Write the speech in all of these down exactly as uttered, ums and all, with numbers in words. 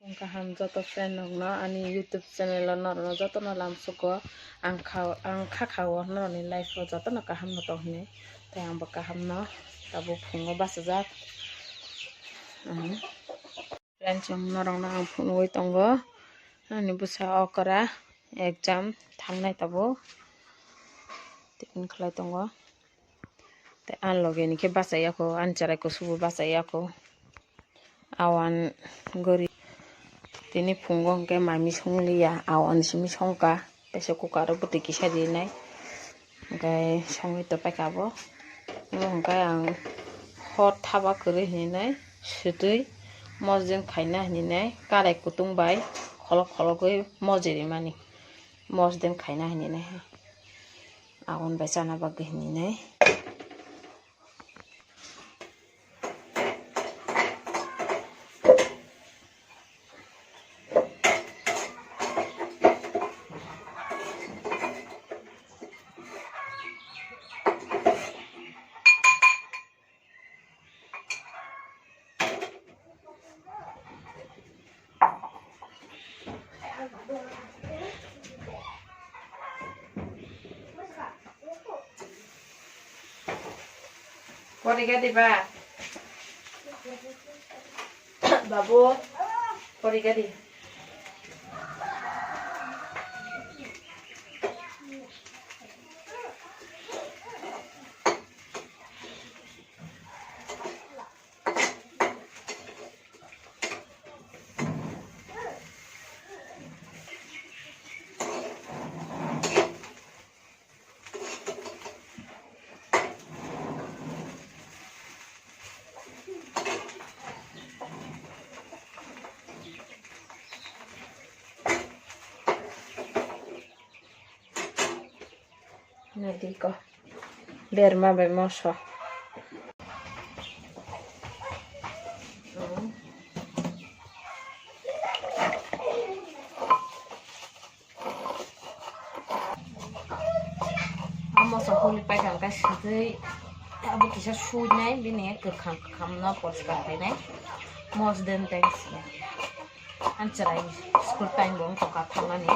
Kaham joto friend rokno ani YouTube channel o norokno jotono lamsugo ang kha, ang kha kha o norokni life o jotono kaham no tong hinwi tei angbo kaham no tabuk phungo bachajak. Friends rok norokno ang phunugwi tongo ani bwsa okra exam thangnai tabuk tini khlai tongo. Tei ani loge ni khe bachai ya kho, ani cherai kusugo bachai ya kho. Awan gori tini phungo hwnkhe mami song liya, awan simi songkha, pressure cooker o bwtwi kisa rinai, hwnkhe songwi topaikha bo. Omo hwnkhe ang hor thaba kwrwi hininai swtwi mosden khaina hininai karai kutung bai kholok khologwi moji rimani, mosden khaina hininai. Awan bai chana bagwi hininai. Pori gadi ba? Babu, pori gadi. Nadi ko. Berma bai moso. Moso holi paikha hwnkhe sijui abo kisa suinai bini kwkham kwkham no poriskar khainai mosden tei. Ang chwrai school time bo wngkha thangnani,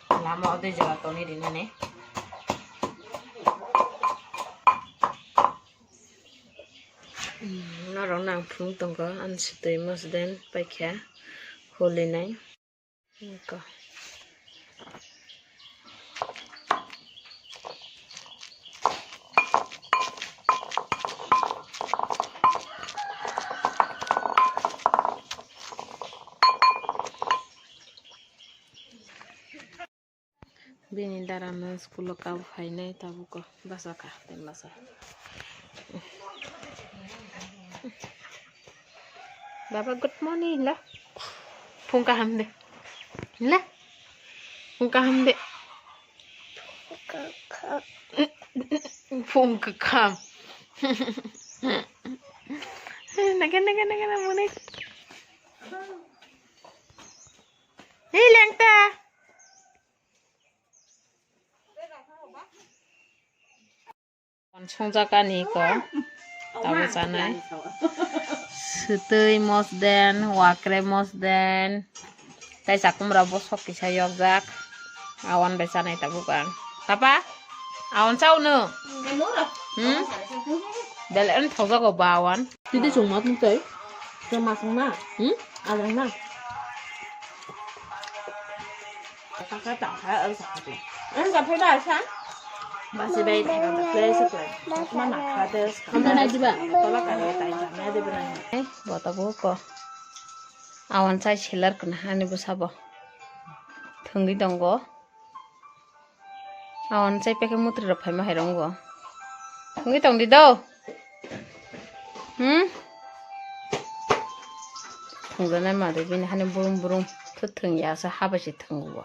lama o tei jora tongwi rinani. Norok nang phunuk tongo, ani swtwi mosden paikha holinai. Bini dara no school o kabo phainai tabuk o bachakha tei masa. Baba, good morning, la. Phung kaham de. La. Phung kaham de. Phung kaham. Naga, naga, naga, naga, mune. Hei, lengta. Songjak ani ko tabo chanai. Swtwi mosden, wakre mosden, tei chakumra bosok kisa yokjak. Awan bai chanai tabuk ang. Papa, awan chao no? Hmm? Bel en thokjago ba awan. Tidi chwng ma tong tei. Chwng ma chwng na? Hmm? Ajang na? Kaka tang kha, ang sakha tong. Ang sakha ba sa? Ba se bai thai ka ba play se play. Ma na kha de. Ang na diba? Tola ka de tai ja na de bra. Eh, bo to bo ko. Awan chai seller kana ani bo sabo. Thwngwi tongo. Awan chai pekhe mutri rok phaima hai rongo. Thwngwi tong di do. Hmm? Thwngjanai ma de bini hani burum burum. Thu thwngya sa ha bai se thwngo.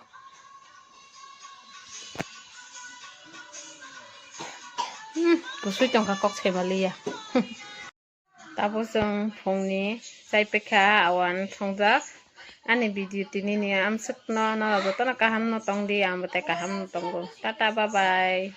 Hmm, kusui tongkha kok sai ma liya. Tabuk chwng phungni chai pekha awan thongjak. Ani video tinini amswkno norok jotono kaham no tongdi, ang bo tei kaham no tongo. Tata, bye bye.